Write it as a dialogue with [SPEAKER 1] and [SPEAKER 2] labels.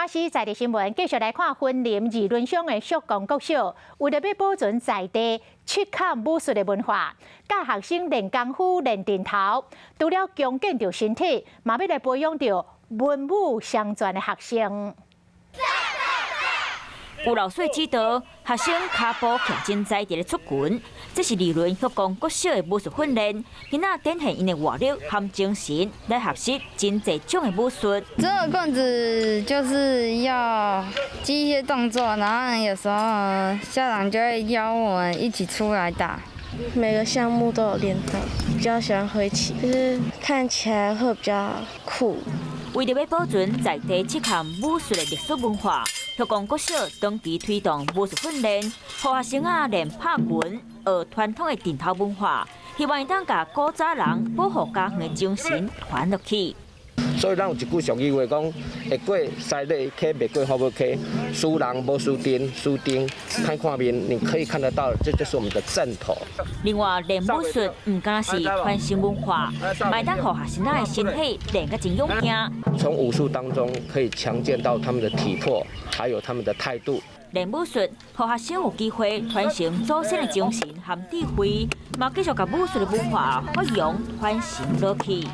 [SPEAKER 1] 巴西在地新聞，繼續來看雲林二崙鄉的旭光國小，為著欲保存在地七坎武術的文化，教學生練功夫、練陣頭，除了強健著身體，嘛欲來培養著文武雙全的學生。
[SPEAKER 2] 有老師指導，學生跤步徛整齊佇咧出拳。這是二崙旭光國小的武術訓練，囡仔展現𪜶的活力和精神，來學習真濟種的武術。
[SPEAKER 3] 這個棍子就是要記一些動作，然後有時候校長就會邀我們一起出來打。
[SPEAKER 4] 每個項目都有練到，比較喜歡揮旗，就是看起來會比較酷。
[SPEAKER 2] 為著欲保存在地七坎武術的歷史文化，旭光國小長期推動武術訓練，予學生仔練拍拳，學傳統的陣頭文化，希望會當共古早人保護家園的精神傳落去。
[SPEAKER 5] 所以咱有一句俗語話講：會過西螺溪，袂過虎尾溪。輸人無輸陣，輸陣歹看面，你可以看得到，這就是我們的陣頭。
[SPEAKER 2] 另外，練武術毋單是傳承文化，嘛會當予學生仔的身體練甲真勇健。
[SPEAKER 5] 從武術當中可以強健到他們的體魄，還有他們的態度。
[SPEAKER 2] 練武術，予學生有機會傳承祖先的精神和智慧，嘛繼續共武術的文化發揚傳承落去。